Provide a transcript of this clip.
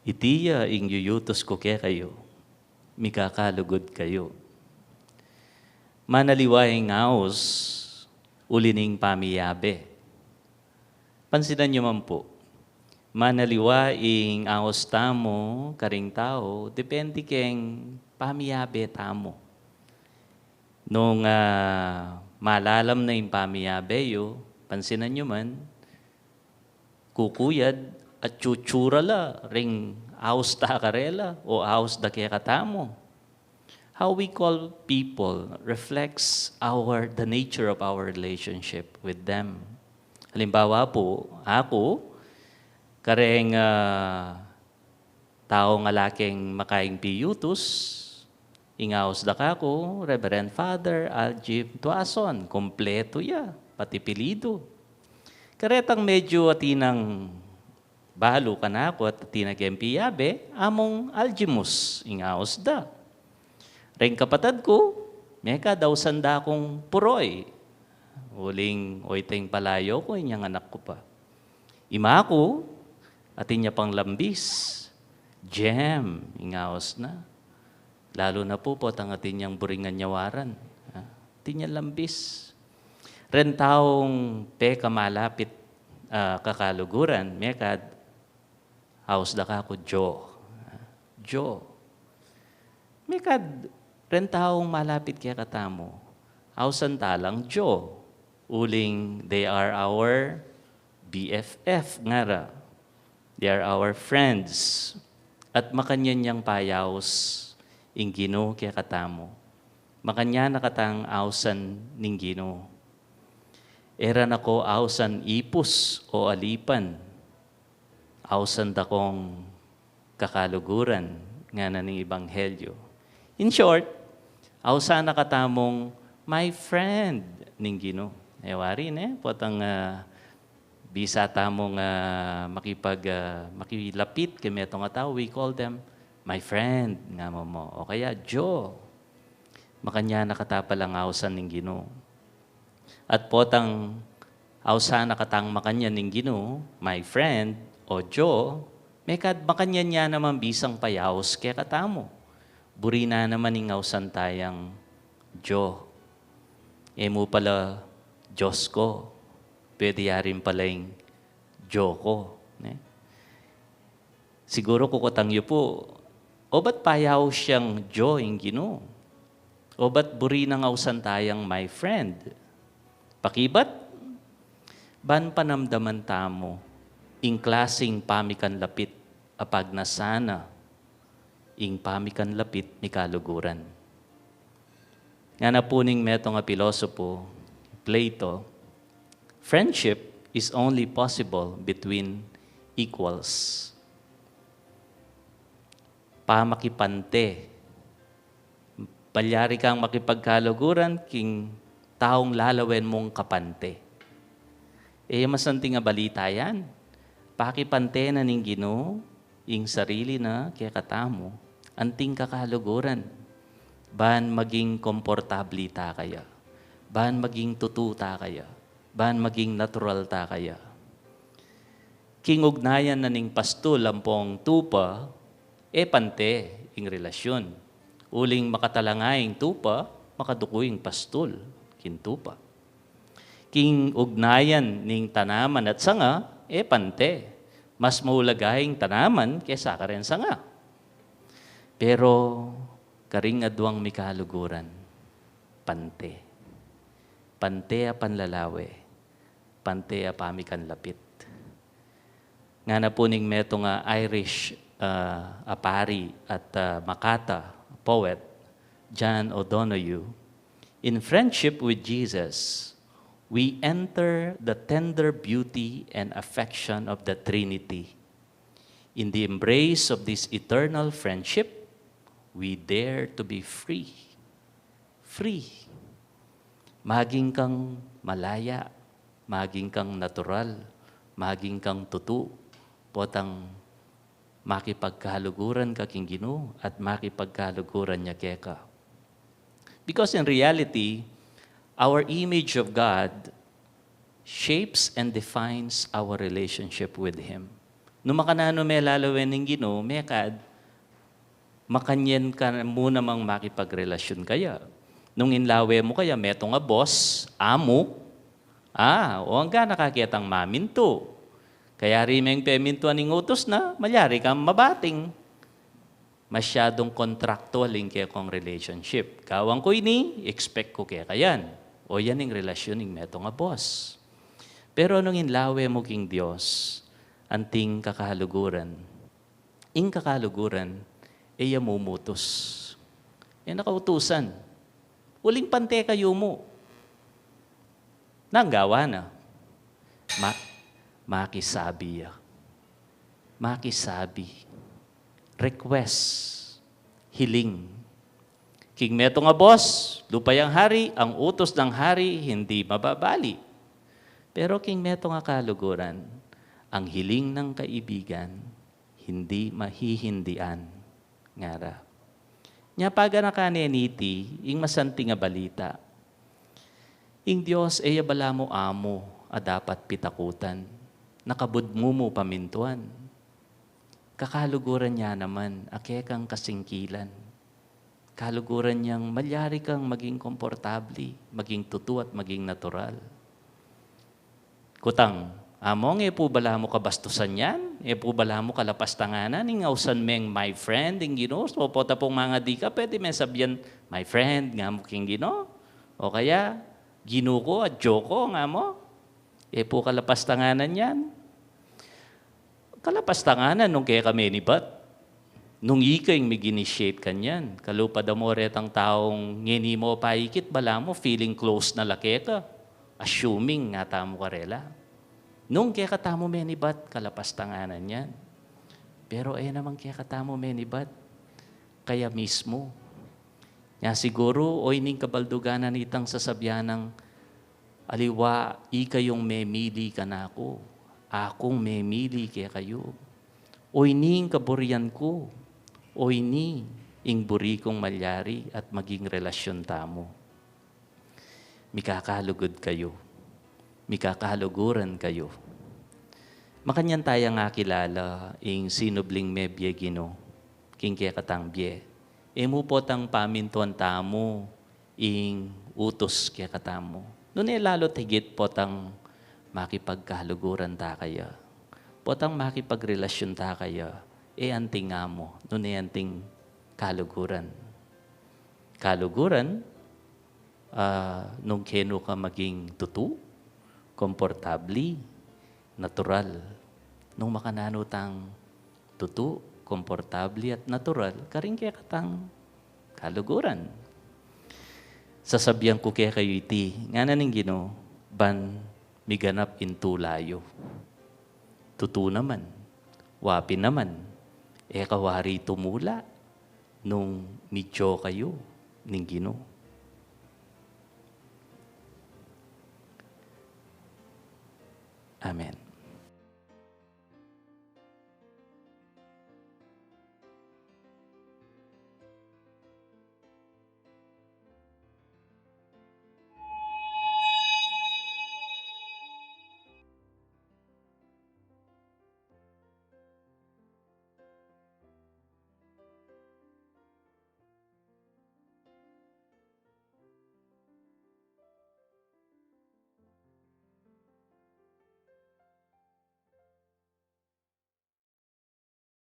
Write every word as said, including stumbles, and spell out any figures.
Iti ya ing yuyutus ku kekayu, mikakalugud kayu. Manaliwa ing aus, uli ning pamiyabe. Pansinan yu man pu, manaliwa ing aus tamu karing tau, depende keng pamiyabe tamu. Nung, ah, malalam na ing pamiyabe yu, pansinan yu man, kukuyad at tsutsura la ring aus ta karela o aus da kekatamu. How we call people reflects our, the nature of our relationship with them. Halimbawa pu, aku, kareng, ah, tau nga lakeng makaing piyutus, ing aus da kaku, Reverend Father Aljim Tuason, kompletu ya, pati pilidu. Karetang medyu atin nang balu kanaku at atin na keng piyabe, among Aljimus, ing aus da. Reng kapatad ku, mekad ausan da kung Puroy. Uling oyteng palayo ku, inyang anak ku pa. Ima ku, atin ya pang Lambis. Jem, ing aus na. Lalu na pu potang atin yang buring a nyawaran. Ah, atin yang Lambis. Ren taung pekamalapit, ah, kakaluguran, mekad aus da kaku Jo. Jo. Mekad ren taung malapit kekatamu, ausan ta lang Jo. Uling they are our B F F, ngara. They are our friends. At makanyan yang payaus ing Ginu kekatamu. Makanyan na katang ausan ning Ginu. E ra na ko ausan ipus o alipan. Ausan da kong kakaluguran, ngana ning ebanghelyu. In short, ausan na katamung my friend ning Ginu. E wari ne, potang, ah, bisa tamung, ah, makipag, ah, makilapit keng metung a tau, we call them my friend, nga mu mu. O kaya, Jo. Makanyan na kata palang ausan ning Ginu. At potang ausan na katang makanyan ning Ginu, my friend, o Jo, mekad makanyan ya naman bisang payaus kekatamu. Buri na naman ing ausan tayang Jo. E mu pala Dios ko, pwede ya rin pala ing Jo ko, ne? Siguru kukutang yu pu, obat payaus yang Jo ing Ginu? Obat buri nang ausan tayang my friend? Pakibat, ban panamdaman tamu ing klasing pamikanlapit a pagnasana, ing pamikanlapit mikaluguran. Ngana pu ning metung a pilosopo, Plato, friendship is only possible between equals. Pamakipante. Malyari kang makipagkaluguran king taung lalawen mung kapante. E masanting a balita yan. Pakipante na ning Ginu ing sarili na kekatamu, anting kakaluguran. Ban maging komportabli ta kaya. Ban maging tutu ta kaya. Ban maging natural ta kaya. King ugnayan na ning pastul ampong tupa, e pante ing relasyun. Uling makatalanga ing tupa, makaduku ing pastul king tupa. King ugnayan ning tanaman at sanga, e pante, mas maulaga ing tanaman kesa karen sanga. Pero karing aduang mikaluguran, pante. Pante a panlalawe, pante a pamikanlapit. Ngana pu ning metung a Irish, ah, a pari at, ah, makata, poet, John O'Donoghue, "In friendship with Jesus, we enter the tender beauty and affection of the Trinity. In the embrace of this eternal friendship, we dare to be free." Free. Maging kang malaya, maging kang natural, maging kang tutu, potang makipagkaluguran ka king Ginu at makipagkaluguran ya keka. Because in reality, our image of God shapes and defines our relationship with Him. Nung makananu me lalawen ning Ginu, mekad, makanyan ka mu namang makipagrelasyon kaya. Nung inlawe mu kaya, metung a boss, amu, a, o angga na ka ketang mamintu. Kaya ri meng pemintuan ing utus na, malyari kang mabating. Masyadung contractual ing kekong relationship. Gawan ku ini, expect ku keka yan. O yan ing relasyon ning metung a boss. Pero nung inlawe mu king Dios, anting kakaluguran. Ing kakaluguran, e ya mumutus. E na kautusan. Uling pante kayu mu. Nanu ing gawa na? Ma-, makisabi ya. Makisabi. Request. Hiling. King metung a boss, lupayang hari, ang utos ng hari hindi mababali. Pero king metung a kaluguran, ang hiling ng kaibigan, hindi mahihindian, ngara. Nya paganakan ne niti, ing masanting a balita. Ing Dios, e ya balamu amu a dapat pitakutan, na kabud mu mu pamintuan. Kakaluguran ya naman, a kekang kasingkilan. Kaluguran yang malyari kang maging komportabli, maging tutu at maging natural. Kutang, among, e pu balamu kabastusan yan, e pu balamu kalapastanganan, ing ausan meng my friend, ing Ginu, so pota pung mangadi ka, pwede meng sabyan, my friend, nga mu king Ginu. O kaya, Ginu ku, adyo ku, nga mu. E pu kalapastanganan yan. Kalapastanganan nung keka menibat. Nung ika ing mig-initiate kanyan. Kalupa da mu retang taung ngeni mo pa ikit, balamu feeling close na la keka. Assuming nga tamu karela. Nung keka tamu menibat, kalapastanganan yan. Pero e naman keka tamu menibat. Kaya mismu. Nya siguru, o ining kabaldugan na nitang sasabyan nang, aliwa, ikayung memili kanaku, akung memili kekayu. O ini ing kaburian ku, o ini ing buri kung malyari at maging relasyon tamu. Mikakalugud kayu. Mikakaluguran kayu. Makanyan tayang akilala ing sinubling mebie Ginu king kekatang bie. E mu potang pamintuan tamu ing utus kekatamu. Nune lalu't higit potang makipagkaluguran ta kaya. Potang makipagrelasyon ta kaya. E anting amu, nune anting kaluguran. Kaluguran, ah, nung kenu ka maging tutu, komportabli, natural. Nung makananu tang tutu, komportabli at natural, karing kekatang kaluguran. Sasabyan ku kekayu iti, ngana ning Ginu, ban miganap ing tula yu. Tutu naman, wapi naman, e ka wari tumula nung mityo kayu ning Ginu. Amen.